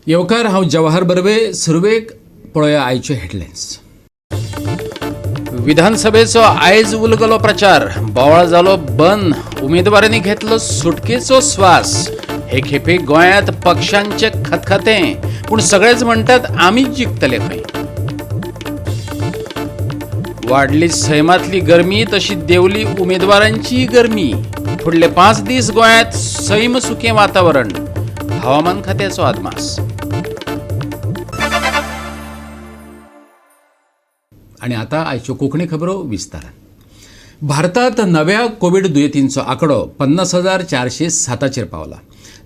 येवकार, हांव जवाहर बर्वे. सुरवेक पळोवया आयच्यो हेडलायन्स. विधानसभेचो आयज उलगलो प्रचार, बोवाळ जालो बंद, उमेदवारांनी घेतलो सुटकेचो स्वास. हे खेपे गोंयांत पक्षांचे खतखतें, पूण सगळेच म्हणटात आमीच जिखतले खंय. वाडली सैमातली गरमी तशी देंवली उमेदवारांची गरमी. फुडले 5 दीस गोंयांत सैम सुकें वातावरण, हवामान खात्याचो अदमास. आनी आतां आयच्यो कोंकणी खबरो विस्तारान. भारतांत नव्या कोवीड दुयेंतींचो आंकडो 50,407 पावला.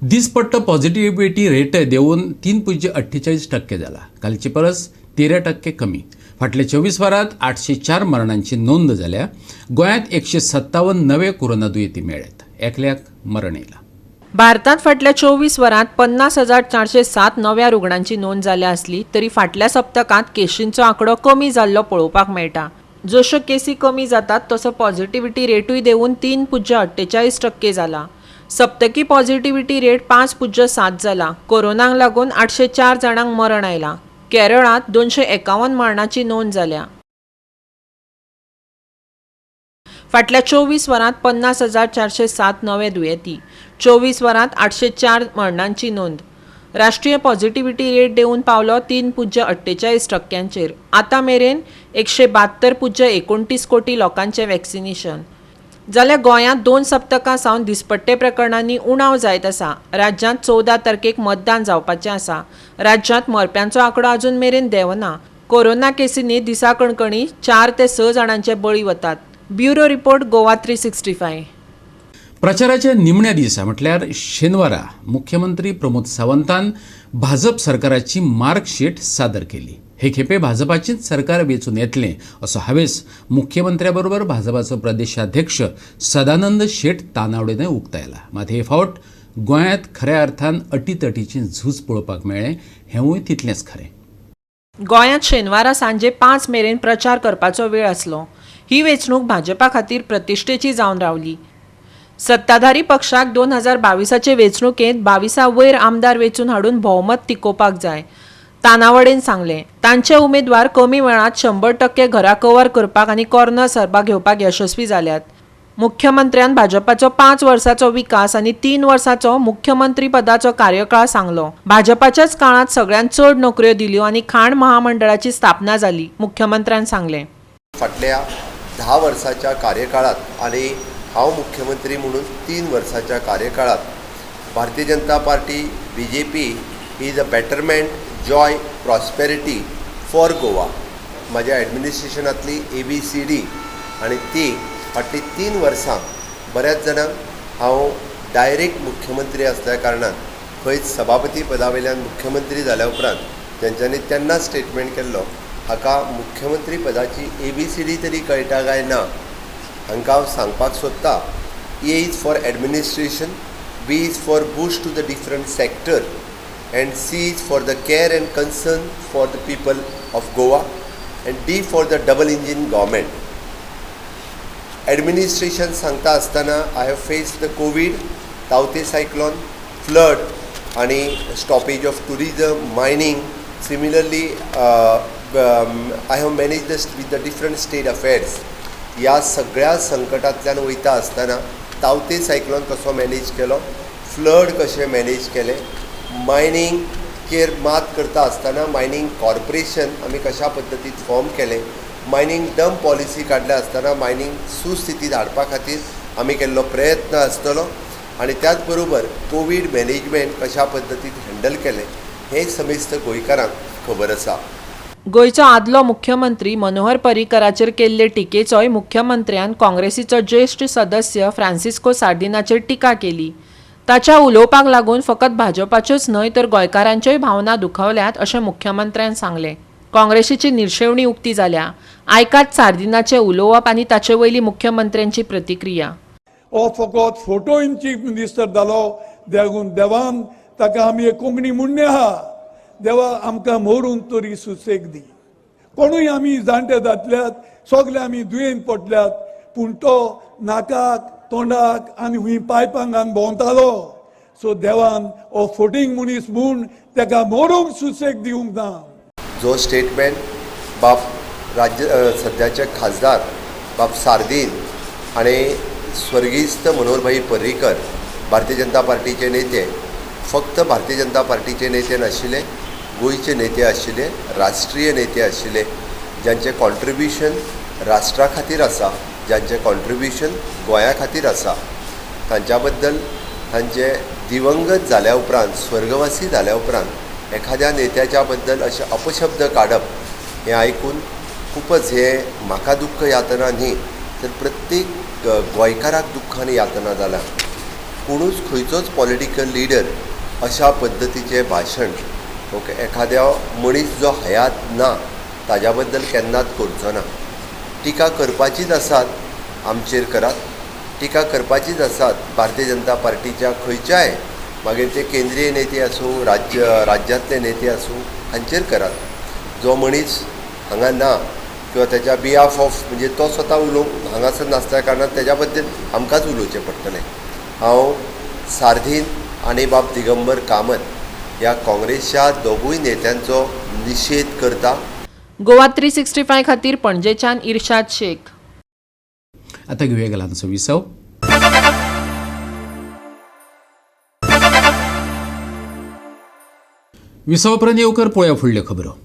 दिसपट्टो पॉझिटिव्हिटी रेट देंवून 3.48% जाला, कालचे परस 13% कमी. फाटल्या 24 वरांत 804 मरणांची नोंद जाल्या. गोंयांत 157 नवे कोरोना दुयेंती मेळ्ळ्यात, एकल्याक मरण येयलां. भारतांत फाटल्या 24 वरांत 50,407 नव्या रुग्णांची नोंद जाल्या आसली तरी फाटल्या सप्तकांत केशींचो आंकडो कमी जाल्लो पळोवपाक मेळटा. जश्यो केसी कमी जातात तसो पॉझिटिव्हिटी रेटूय देंवून 3.48% जाला. सप्तकी पॉझिटिव्हिटी रेट 5.7 जाला. कोरोनाक लागून 804 जाणांक मरण आयलां. केरळांत 251 मरणाची नोंद जाल्या. फाटल्या 24 वरांत 50,407 नवे दुयेंती, 24 वरांत 804 मरणांची नोंद. राष्ट्रीय पॉझिटिव्हिटी रेट देंवून पावलो 3.48%. आतां मेरेन 172.29 कोटी लोकांचें वॅक्सिनेशन जाल्यार गोंयांत 2 सप्तकां सावन दिसपट्टे प्रकरणांनी उणाव जायत आसा. राज्यांत 14 तारखेक मतदान जावपाचें आसा. राज्यांत मरप्यांचो आंकडो अजून मेरेन देंवना. कोरोना केसींनी दिसा कणकणी 4 ते 6 जाणांचे बळी वतात. Bureau report, Goa 365. प्रचाराच्या निमण्या दिसा म्हटल्यार शेनवारा मुख्यमंत्री प्रमोद सावंतान भाजप सरकाराची मार्कशीट सादर केली. हे खेपे भाजपाचीच सरकार वेंचून येतलें असो हावेस मुख्यमंत्र्या बरोबर भाजपाचो प्रदेशाध्यक्ष सदानंद शेट तानावडेन उक्तायला. मात हे फावट गोंयांत खऱ्या अर्थान अटीतटीचें झूज पळोवपाक मेळ्ळें हेंवूय तितलेंच खरें. गोंयांत शेनवारा सांजे 5 मेरेन प्रचार करपाचो वेळ आसलो. ही वेंचणूक भाजपा खातीर प्रतिश्ठेची जावन रावली. सत्ताधारी पक्षाक 2022 वेंचणुकेंत 22 वयर आमदार वेंचून हाडून भोवमत तिकोवपाक जाय, तानावडेन सांगलें. तांचे उमेदवार कमी वेळांत 100% घरां कव्हर करपाक आनी कॉर्नर सरपा घेवपाक यशस्वी जाल्यात. मुख्यमंत्र्यान भाजपाचो 5 वर्सांचो विकास आनी 3 वर्सांचो मुख्यमंत्री पदाचो कार्यकाळ सांगलो. भाजपाच्याच काळांत सगळ्यांत चड नोकऱ्यो दिल्यो आनी खाण महामंडळाची स्थापना जाली, मुख्यमंत्र्यान सांगलें. फाटल्या 10 वर्साच्या कार्यकाळात आनी हांव मुख्यमंत्री म्हणून 3 वर्साच्या कार्यकाळात Bharatiya Janata Party BJP is a betterment, joy, prosperity for Goa. म्हाज्या एडमिनिस्ट्रेशनांतली ABCD आनी ती फाटलीं 3 वर्सां बऱ्याच जाणांक हांव डायरेक्ट मुख्यमंत्री आसल्या कारणान खंयच सभापती पदा वयल्यान मुख्यमंत्री जाल्या उपरांत तेंच्यांनी तेन्ना स्टेटमेंट केल्लो, हाका मुख्यमंत्री पदाची ABCD तरी कळटा काय ना. हांकां हांव सांगपाक सोदता, A is for administration, B is for boost to the different sector and C is for the care and concern for the people of Goa and D for the double engine government. Administration सांगता आसतना I have faced the COVID, Tauktae cyclone, flood आनी stoppage of tourism, mining. Similarly I have manage the with the different state affairs. ह्या सगळ्या संकटांतल्यान वयता आसतना तावते cyclone कसो manage केलो, flood कशें मॅनेज केलें, मायनींग चेर मात करता आसतना मायनींग कॉर्पोरेशन आमी कशा पद्दतीन फॉर्म केलें, मायनींग डंप पॉलिसी काडल्या आसतना मायनींग सुस्थितींत हाडपा खातीर आमी केल्लो प्रयत्न आसतलो आनी त्याच बरोबर कोवीड मॅनेजमेंट कशा पद्दतीन हँडल केलें हें समेस्त गोंयकारांक खबर आसा. गोंयचो आदलो मुख्यमंत्री मनोहर पर्रीकराचेर केल्ले टिकेचोय मुख्यमंत्र्यान काँग्रेसीचो ज्येश्ठ सदस्य फ्रांसिस्को सार्दिनाचेर टिका केली. ताच्या उलोवपाक लागून फकत भाजपाच्योच न्हय तर गोंयकारांच्योय भावना दुखावल्यात अशें मुख्यमंत्र्यान सांगलें. काँग्रेसीची निर्शेवणी उक्ती जाल्या. आयकात सार्दिनाचें उलोवप आनी ताचे वयली मुख्यमंत्र्यांची प्रतिक्रिया. हो फकत फोटो इन चीफ मिनिस्टर जालो देखून देवान ताका आमी एक कोंकणी म्हणणें आहा, देवा आमकां मरून तरी सुसेग दी. कोणूय आमी जाणटे जातल्यात, सगळे आमी दुयेंत पडल्यात, पूण तो नाकाक तोंडाक आनी हुंय पायपांक भोंवतालो. सो देवान हो फोटींग मनीस म्हूण तेका मरूंक सुसेग दिवंक ना. जो स्टेटमेंट बाब राज्य सद्याचे खासदार बाब सार्दीन आनी स्वर्गीस्त मनोहरभाई पर्रीकर भारतीय जनता पार्टीचे नेते, फक्त भारतीय जनता पार्टीचे नेते नाशिल्ले, गोंयचे नेते आशिल्ले, राष्ट्रीय नेते आशिल्ले, ज्यांचे कॉन्ट्रिब्युशन राष्ट्रा खातीर आसा, ज्यांचे कॉन्ट्रिब्युशन गोंया खातीर आसा, तांच्या बद्दल तांचे दिवंगत जाल्या उपरांत, स्वर्गवासी जाल्या उपरांत एखाद्या नेत्याच्या बद्दल अशे अपशब्द काडप हें आयकून खूबच हें म्हाका दुख्ख यातना न्ही तर प्रत्येक गोंयकाराक दुख्ख आनी यातना जाला. कोणूच खंयचोच पॉलिटिकल लिडर अशा पद्दतीचें भाशण ओके एखाद्या मनीस जो हयात ना ताज्या बद्दल केन्नाच करचो ना. टिका करपाचीच आसात आमचेर करात, टिका करपाचीच आसात भारतीय जनता पार्टीच्या खंयच्याय, मागीर ते केंद्रीय नेते आसूं, राज्यांतले नेते आसूं, हांचेर करात. जो मनीस हांगा ना किंवा त्याच्या बिहाफ ऑफ म्हणजे तो स्वता उलोवंक हांगासर नासल्या कारणान तेज्या बद्दल आमकांच उलोवचें पडटलें. हांव सार्दीन आनी बाब दिगंबर कामत ह्या काँग्रेसच्या दोगूय नेत्यांचो निशेध करता. गोवा 365 खातीर पणजेच्यान इर्शाद शेख. आतां घेवया ल्हानसो विसव. विसवा उपरांत येवकर पळोवया फुडल्यो खबरो.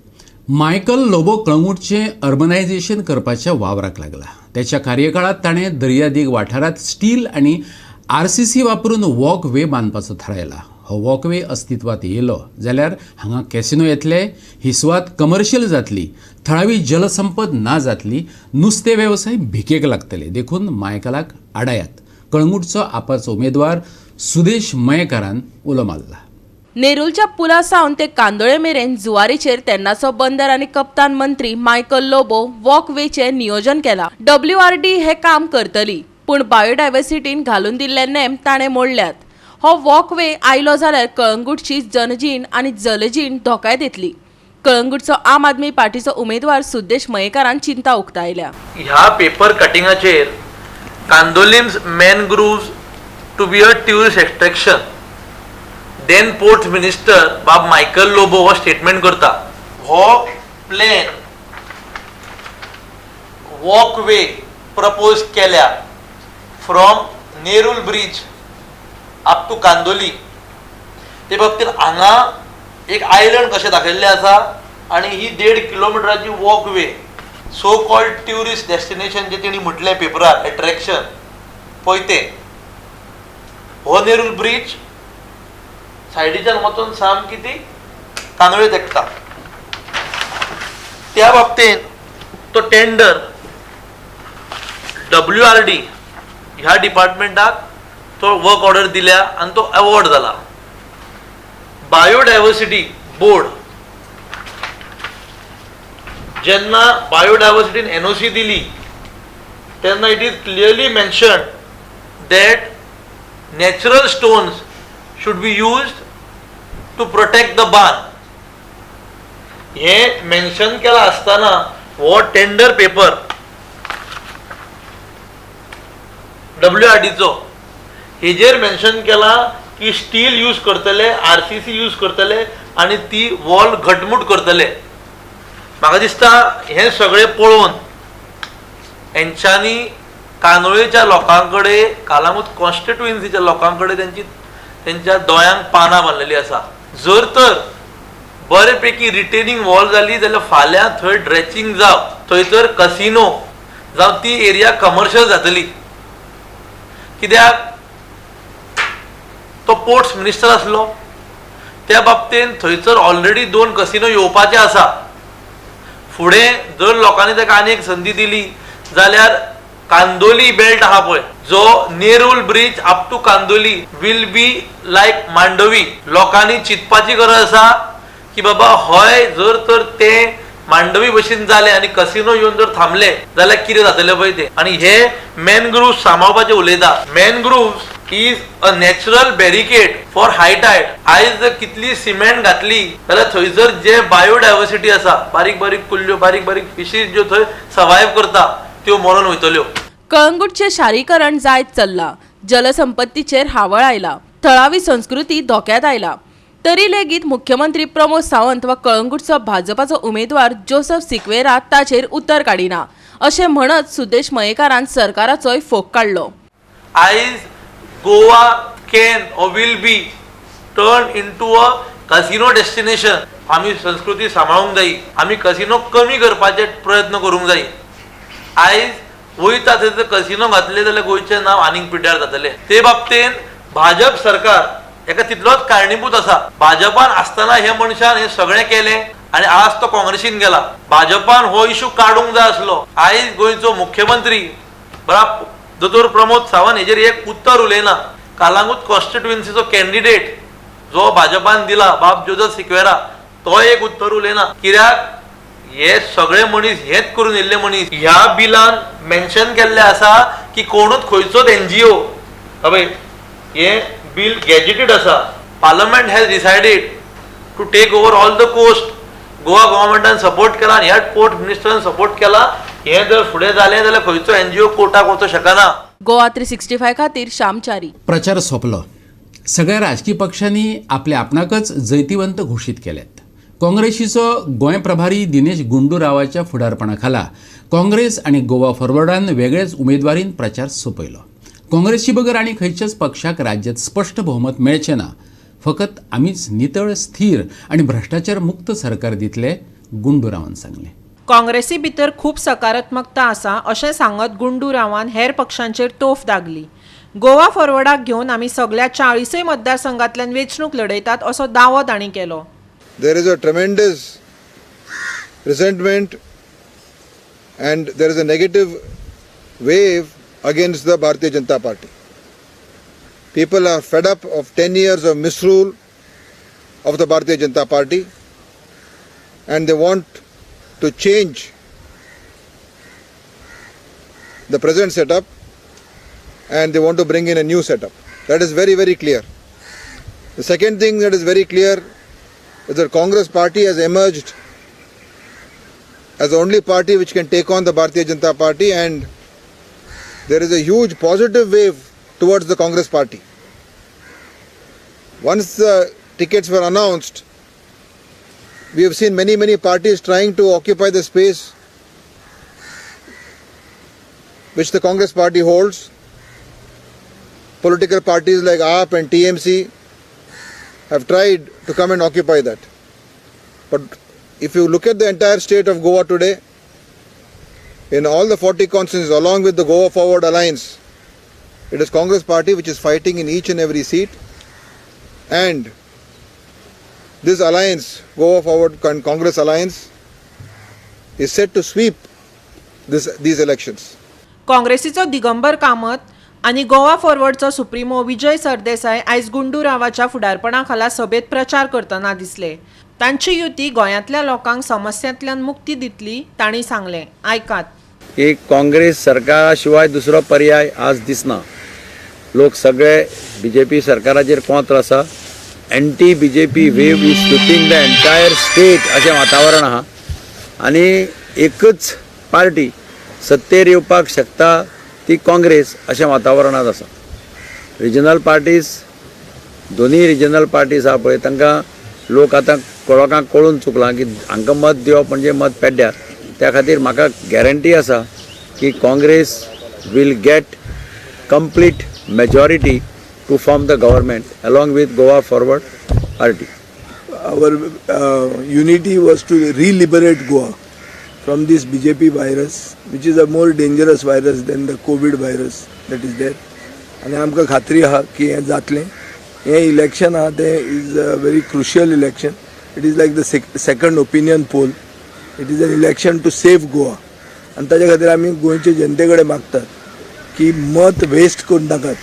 मायकल लोबो कळंगूटचें अर्बनायझेशन करपाच्या वावराक लागला. त्याच्या कार्यकाळांत ताणें दर्यादेग वाठारांत स्टील आनी RCC वापरून वॉक वे बांदपाचो थारायला. हो वॉक वे अस्तित्वांत येयलो जाल्यार हांगा कॅसिनो येतले, ही सुवात कमर्शियल जातली, थळावी जलसंपत ना जातली, नुस्तें वेवसाय भिकेक लागतले. देखून मायकलाक आडायात. कळंगूटचो आपाचो उमेदवार सुदेश मयेकारान उलो मारला. नेरूलच्या पुला सावन ते कांदोळे मेरेन जुवारीचेर तेन्नाचो बंदर आनी कप्तान मंत्री मायकल लोबो वॉकवेचें नियोजन केला. WRD हे काम करतली, पूण बायोडायवर्सिटीन घालून दिल्ले नेम ताणें मोडल्यात. हो वॉकवे आयलो जाल्यार कळंगूटची जनजीण आनी जलजीण धोक्यात येतली. कळंगूटचो आम आदमी पार्टीचो उमेदवार सुदेश मयेकारान चिंता उक्तायल्या. ह्या paper कटिंगाचेर Candolim's mangroves to be a tourist attraction, then port minister बाब मायकल लोबो हो स्टेटमेंट करता. हो प्लॅन वॉकवे प्रपोज केल्या from Nerul bridge up to Candolim. ते बाबतीत हांगा एक आयलंड कशें दाखयल्लें आसा आनी ही 1.5 किलोमिटराची walkway so called tourist destination जे तेणी म्हटलें पेपरार एट्रॅक्शन पळय तें. हो नेरूल ब्रीज सायडीच्यान वचून सामकी ती कांदोळे तेकता. त्या बाबतींत तो टेंडर WRD ह्या डिपार्टमेंटाक तो वर्क ऑर्डर दिल्या आनी तो अवॉर्ड जाला. बायोडायवर्सिटी बोर्ड जेन्ना बायोडायवर्सिटीन NOC दिली तेन्ना it is clearly mentioned that natural stones should be used to protect the बान. हें मेन्शन केलां आसतना हो टेंडर पेपर WRDचो हेजेर मेन्शन केलां की स्टील यूज करतले, RCC use करतले आनी ती वॉल घटमूट करतले. म्हाका दिसता हें सगळें पळोवन हेंच्यांनी कांदोळेच्या लोकां कडेन, कालामूत कॉन्स्टिट्युएन्सीच्या लोकां कडेन तेंच्या दोळ्यांक पानां बांदलेली आसा. जर तर बरे पैकी रिटेनिंग वॉल जाली जाल्यार फाल्यां थंय ड्रेचिंग जावं, थंयसर कसिनो जावं, ती एरिया कमर्शियल जातली. कित्याक तो पोर्ट्स मिनिस्टर आसलो त्या बाबतीन थंयसर ऑलरेडी 2 कसिनो येवपाचे आसा. फुडें जर लोकांनी ताका आनी एक संदी दिली जाल्यार कांदोली बेल्ट आहा पळय, जो Nerul bridge up to Candolim will be like Mandovi. लोकांनी चिंतपाची गरज आसा की बाबा हय जर तर ते मांडवी भशेन जाले आनी कसिनो येवन जर थांबले जाल्यार कितें जातलें पळय तें. आनी हे मॅनग्रुव्स सांबाळपाचें उलयता. Mangroves is a natural barricade for high tide. आयज जर कितली सिमेंट घातली जाल्यार थंयसर जे बायोडायवर्सिटी आसा, बारीक बारीक कुल्ल्यो, बारीक बारीक फिशीज ज्यो थंय सर्वायव करता त्यो मरून वयतल्यो. कळंगूटचें शारीकरण जायत चल्लां. जलसंपत्तीचेर हावळ आयला. थळावी संस्कृती धोक्यात आयला. तरी लेगीत मुख्यमंत्री प्रमोद सावंत वा कळंगूटचो भाजपाचो उमेदवार जोसफ सिक्वेरा ताचेर उतर काडिना अशें म्हणत सुदेश मयेकारान सरकाराचोय फोग काडलो. आयज Goa can or will be turn into a casino destination. आमी संस्कृती सांबाळूंक जाय, आमी कसिनो कमी करपाचे प्रयत्न करूंक जाय. आयज वयता थंय कसिनो घातले जाल्यार गोंयचें नांव आनीक पिड्ड्यार जातलें. ते बाबतीन भाजप सरकार हेका तितलोच कारणीभूत आसा. भाजपान आसतना हे मनशान हे सगळें केलें आनी आज तो काँग्रेसीन गेला. भाजपान हो इशू काडूंक जाय आसलो. आयज गोंयचो मुख्यमंत्री बरा दोतोर प्रमोद सावंत हेजेर एक उत्तर उलयना. कालांगूट कॉन्स्टिट्युएन्सीचो कॅन्डिडेट जो भाजपान दिला बाब जोजफ सिक्वेरा तो एक उत्तर उलयना. कित्याक हे सगळे मनीस हेच करून येयल्ले मनीस. ह्या बिलान मेन्शन केल्लें आसा की कोणूच खंयचोच एनजीओ, हय हे बिल गॅजेटेड आसा. Parliament has decided to take over all the coast. Goa गव्हर्मेंटान support केला आनी ह्या पोर्ट मिनिस्टरान सपोर्ट केला. हें जर फुडें जालें जाल्यार खंयचो एनजीओ कोर्टाक वचूंक शकना. गोवा 365 खातीर श्यामचारी. प्रचार सोंपलो. सगळ्या राजकी पक्षांनी आपल्या आपणाकच जैतिवंत घोशीत केल्यात. काँग्रेसीचो गोंय प्रभारी दिनेश गुंडू रावाच्या फुडारपणा खाला काँग्रेस आनी गोवा फॉरवर्डान वेगळेच उमेदवारीन प्रचार सोंपयलो. काँग्रेसी बगर आनी खंयच्याच पक्षाक राज्यात स्पश्ट बहुमत मेळचें ना. फकत आमीच नितळ, स्थिर आनी भ्रश्टाचार मुक्त सरकार दितले, गुंडू रावान सांगलें. काँग्रेसी भितर खूब सकारात्मकता आसा अशें सांगत गुंडू रावान हेर पक्षांचेर तोफ दागली. गोवा फॉरवर्डाक घेवन आमी सगल्या 40 मतदारसंघांतल्यान वेंचणूक लढयतात असो दावो तांणी केलो. There is a tremendous resentment and there is a negative wave against the Bharatiya Janata Party. People are fed up of 10 years of misrule of the Bharatiya Janata Party and they want to change the present setup and they want to bring in a new setup. That is very, very clear. The second thing that is very clear is that Congress party has emerged as the only party which can take on the Bharatiya Janata Party, and there is a huge positive wave towards the Congress party. Once the tickets were announced, we have seen many, many parties trying to occupy the space which the Congress party holds. Political parties like AAP and TMC have tried to come and occupy that. But if you look at the entire state of Goa today, in all the 40 constituencies along with the Goa Forward Alliance, it is Congress party which is fighting in each and every seat. And this alliance, Goa Forward and Congress Alliance, is set to sweep these elections. काँग्रेसीचो Digambar Kamat आनी Goa फॉरवर्डचो supremo Vijay Sardesai आयज गुंडू रावाच्या फुडारपणा खाला सभेत प्रचार करतना दिसले. तांची युती गोंयांतल्या लोकांक समस्यांतल्यान मुक्ती दितली, तांणी सांगलें. आयकात. की काँग्रेस सरकारा शिवाय दुसरो पर्याय आज दिसना. लोक सगळे बीजेपी सरकाराचेर कोंत्र आसा. Anti BJP wave is sweeping the entire state अशें वातावरण आहा आनी एकच पार्टी सत्तेर येवपाक शकता ती काँग्रेस अशें वातावरणांत आसा. रिजनल पार्टीज, दोनूय रिजनल पार्टीज आहा पळय, तांकां लोक आतां लोकांक कळून चुकलां की हांकां मत दिवप म्हणजे मत पेड्ड्यार. त्या खातीर म्हाका गॅरंटी आसा की Congress will get complete majority to form the government along with Goa Forward Party. Our unity was to re-liberate Goa from this BJP virus, which is a more dangerous virus than the COVID virus that is there. आनी आमकां खात्री आहा की हें जातलें. हें election आहा तें is a very crucial election. It is like the second opinion poll. It is an election to save Goa. आनी ताच्या खातीर आमी गोंयचे जनते कडेन मागतात की मत वेस्ट करूं नाकात.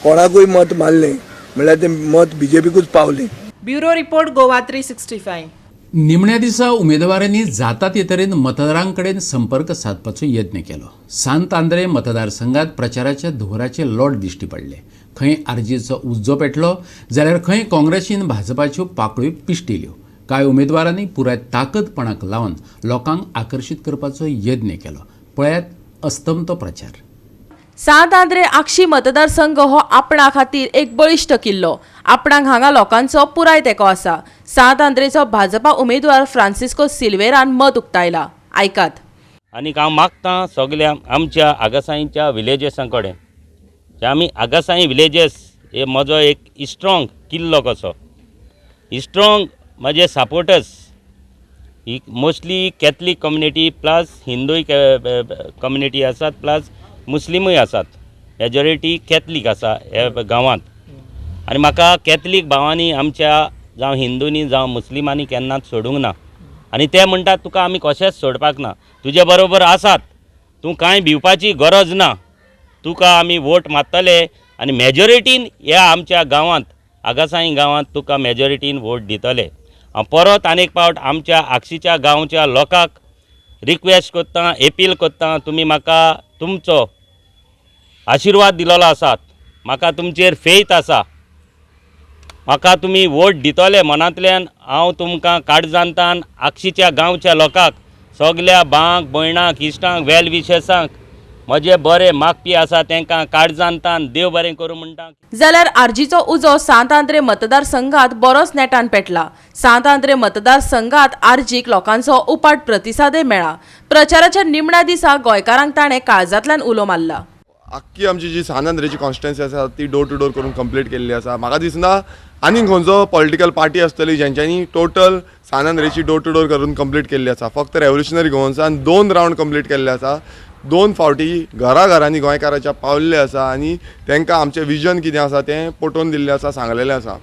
कोणाकूय मत मारलें म्हणल्यार तें मत बीजेपीकूच पावलें. Bureau report, Goa 365. निमण्या दिसा उमेदवारांनी जाता ते तरेन मतदारांकडेन संपर्क सादपाचो यत्न केलो. सांत आंद्रे मतदारसंघात प्रचाराच्या धुंवराचे लोट दिश्टी पडले. खंय आरजीचो उज्जो पेटलो जाल्यार खंय काँग्रेसीन भाजपाच्यो पाकळ्यो पिश्टिल्यो. कांय उमेदवारांनी पुराय ताकदपणाक लावन लोकांक आकर्शीत करपाचो यत्न केलो. पळयात अस्तमतो प्रचार. सांत आंद्रे आगशी मतदारसंघ हो आपणा खातीर एक बळिश्ट किल्लो. आपणाक हांगा लोकांचो पुराय तेंको आसा. सांत आंद्रेचो भाजपा उमेदवार फ्रांसिस्को सिल्वेरान मत उक्तायला. आयकात. आनीक हांव मागतां सगल्या आमच्या आगासाईच्या विलेजसां कडेन, आमी आगासाई विलेजस हे म्हजो एक स्ट्रॉंग किल्लो कसो, स्ट्रॉंग म्हजे सपोर्टर्स ही मोस्टली कॅथलीक कम्युनिटी प्लस हिंदूय कम्युनिटी आसात प्लस मुस्लिमूय आसात. मेजॉरिटी कॅथलीक आसा ह्या गांवांत आनी म्हाका कॅथलीक भावांनी आमच्या जावं हिंदूनी जावं मुस्लिमांनी केन्नाच सोडूंक ना आनी ते म्हणटात तुका आमी कशेंच सोडपाक ना, तुजे बरोबर आसात, तूं कांय भिवपाची गरज ना, तुका आमी वोट मारतले आनी मेजॉरिटीन ह्या आमच्या गांवांत आगासाई गांवांत तुका मेजॉरिटीन वोट दितले. हांव परत आनीक फावट आमच्या आगशीच्या गांवच्या लोकांक रिक्वेस्ट करतां, एपील करतां, तुमी म्हाका तुमचो आशिर्वाद दिलेलो आसात, म्हाका तुमचेर फेथ आसा, म्हाका तुमी वोट दितले मनांतल्यान. हांव तुमकां काळजांतान आगशीच्या गांवच्या लोकांक सगल्या भावांक भयणांक इश्टांक वेल विशेसांक म्हजे बरे मागपी आसा तांकां काळजांतान देव बरें करूं म्हणटा. जाल्यार आरजीचो उजो सांत आंद्रे मतदारसंघात बरोच नेटान पेटला. सांत आंद्रे मतदारसंघात आरजीक लोकांचो उपाट प्रतिसादय मेळ्ळा. प्रचाराच्या निमण्या दिसा गोंयकारांक ताणें काळजांतल्यान उलो मारला. आख्खी आमची जी सांत आंद्रेची कॉन्स्टिट्युएन्सी आसा ती डोर टू डोर करून कंप्लीट केल्ली आसा. म्हाका दिसना आनीक खंयचो पॉलिटिकल पार्टी आसतली जेंच्यांनी टोटल सांत आंद्रेची डोर टू डोर करून कंप्लीट केल्ली आसा. फक्त रेव्होल्युशनरी गोवन्सान 2 रावंड कंप्लीट केल्ले आसा, 2 फावटी घराघरांनी गोंयकाराच्या पावल्ले आसा आनी तांकां आमचें विजन कितें आसा तें पटोवन दिल्लें आसा, सांगलेलें आसा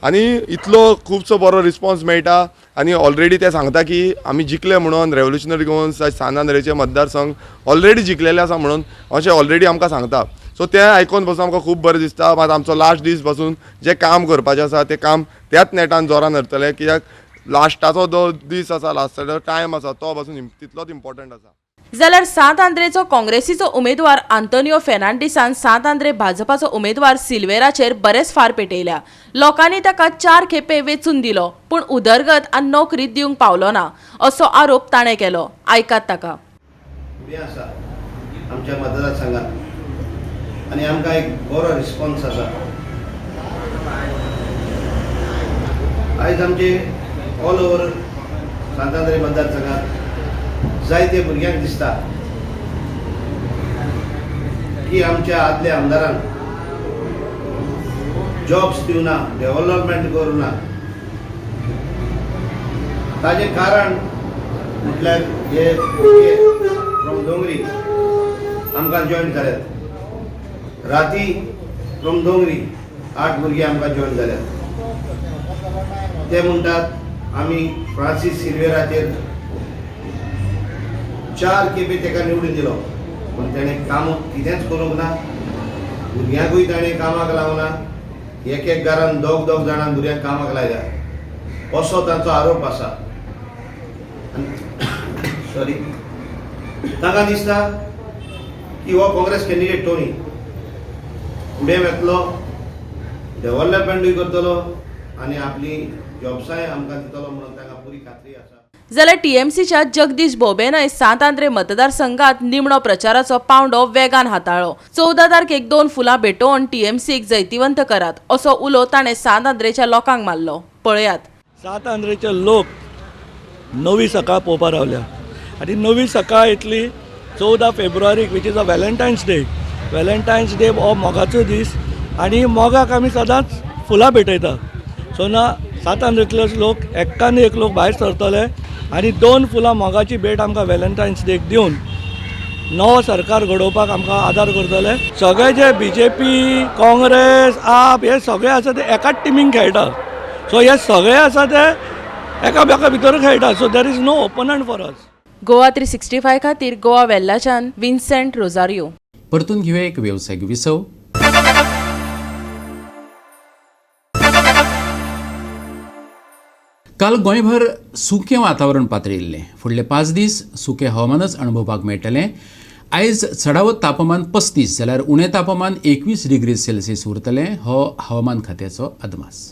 आनी इतलो खुबसो बरो रिस्पॉन्स मेळटा आनी ऑलरेडी ते सांगता की आमी जिखले म्हणून रेव्होल्युशनरी गोवन्स सांत आंद्रेचे मतदारसंघ ऑलरेडी जिखलेले आसा म्हणून अशें ऑलरेडी आमकां सांगता. सो तें आयकोन पासून आमकां खूब बरें दिसता. मात आमचो लास्ट दीस पासून जें काम करपाचें आसा तें काम त्याच नेटान जोरान करतले, कित्याक लास्टाचो जो दीस आसा, लास्टाचो टायम आसा तो पासून तितलोच इम्पॉर्टंट आसा. जाल्यार सांत आंद्रेचो काँग्रेसीचो उमेदवार आंतोनियो फेर्नांडीसान सांत आंद्रे भाजपाचो उमेदवार सिल्वेराचेर बरेच फार पेटयल्या. लोकांनी ताका 4 खेपे वेंचून दिलो पूण उदरगत आनी नोकरी दिवंक पावलो ना असो आरोप ताणें केलो. आयकात ताका. आसा आमच्या मतदारसंघात आनी आमकां एक बरो रिस्पॉन्स आसा. आयज आमचे ऑल ओवर सांत आंद्रे मतदारसंघात जायते भुरग्यांक दिसता की आमच्या आदल्या आमदारान जॉब्स दिवना, डेव्हलपमेंट करूं ना. ताजें कारण म्हटल्यार हे भुरगे फ्रॉम दोंगरी आमकां जॉयन जाल्यात. राती फ्रॉम दोंगरी 8 भुरगे आमकां जॉयन जाल्यात. ते म्हणटात आमी फ्रांसीस सिल्वेराचेर 4 खेपे ताका निवडून दिलो पूण ताणें काम कितेंच करूंक ना, भुरग्यांकूय ताणें कामाक लावना, एक एक घरान 2 2 जाणांक भुरग्यांक कामाक लायल्या असो तांचो आरोप आसा. आनी सॉरी, तांकां दिसता की हो काँग्रेस कॅन्डिडेट टोनी फुडें वेतलो, डेव्हलपमेंटूय करतलो आनी आपली जॉब्सांय आमकां दितलो म्हणून तांकां पुरी खात्री आसा. जाल्यार टीएमसीच्या जगदीश बोबेनय सांत आंद्रे मतदारसंघात निमणो प्रचाराचो पावंडो वेगान हाताळ्ळो. 14 तारखेक 2 फुलां भेटोवन टीएमसीक जैतिवंत करात असो उलो ताणें सांत आंद्रेच्या लोकांक मारलो. पळयात. सांत आंद्रेचे लोक नवी सकाळ पळोवपाक रावल्या आनी नवी सकाळ येतली 14 फेब्रुवारीक, which is a Valentine's day. Valentine's day हो मोगाचो दीस आनी मोगाक आमी सदांच फुलां भेटयता. सो ना सांत आंद्रेतले लोक एक्कान एक लोक भायर सरतले आनी 2 फुलां मोगाची भेट आमकां व्हॅलेंटायन्स डेक दिवन नवो सरकार घडोवपाक आमकां आदार करतले. सगळे जे बीजेपी, काँग्रेस, आप हे सगळे आसा ते एकाच टिमीन खेळटा. सो हे सगळे आसा ते एकामेका भितर खेळटा. So there is no opponent for us. Goa 365 खातीर गोवा वेल्लाच्यान विन्सेंट रोजारियो. परतून घेवया एक वेवसायीक विसव. काल गोंयभर सुकें वातावरण पातळिल्लें. फुडले 5 दीस सुकें हवामानच अणभवपाक मेळटलें. आयज चडावत तापमान 35 जाल्यार उणें तापमान 21 डिग्री सेल्सियस उरतलें हो हवामान खात्याचो अदमास.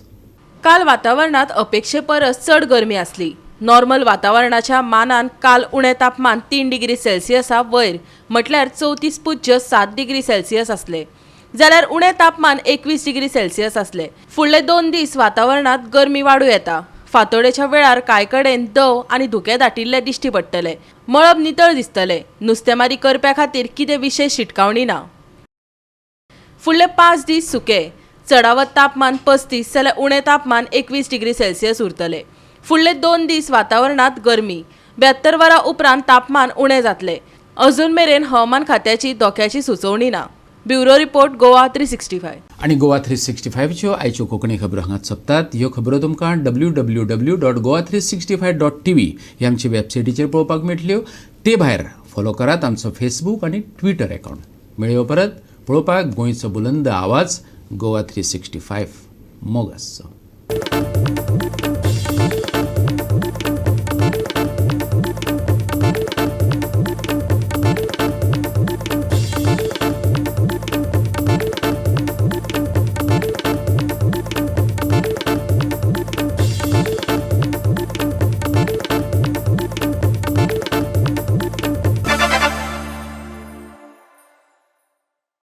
काल वातावरणांत अपेक्षे परस चड गरमी आसली. नॉर्मल वातावरणाच्या मानान काल उणें तापमान 3 डिग्री सेल्सियसा वयर म्हटल्यार 34.7 डिग्री सेल्सियस आसले, जाल्यार उणें तापमान 21 डिग्री सेल्सियस आसले. फुडले 2 दीस वातावरणांत गरमी वाडूं येता. फांतोडेच्या वेळार कांय कडेन दव आनी धुकें दाटिल्लें दिश्टी पडटलें. मळब नितळ दिसतलें. नुस्तेमारी करप्या खातीर कितें विशेश शिटकावणी ना. फुडले 5 दीस सुके. चडावत तापमान 35 जाल्यार उणें तापमान 21 डिग्री सेल्सियस उरतलें. फुडले 2 दीस वातावरणांत गरमी. 72 वरां उपरांत तापमान उणें जातलें. अजून मेरेन हवामान खात्याची धोक्याची सुचोवणी ना. Bureau report, Goa 365. आनी गोवा 365च्यो आयच्यो कोंकणी खबरो हांगाच सोंपतात. ह्यो खबरो तुमकां www.goa365.tv ही आमची वेबसायटीचेर पळोवपाक मेळटल्यो. ते भायर फॉलो करात आमचो फेसबूक आनी ट्विटर अकावंट. मेळयो परत पळोवपाक गोंयचो बुलंद आवाज गोवा 365. मोग आसचो.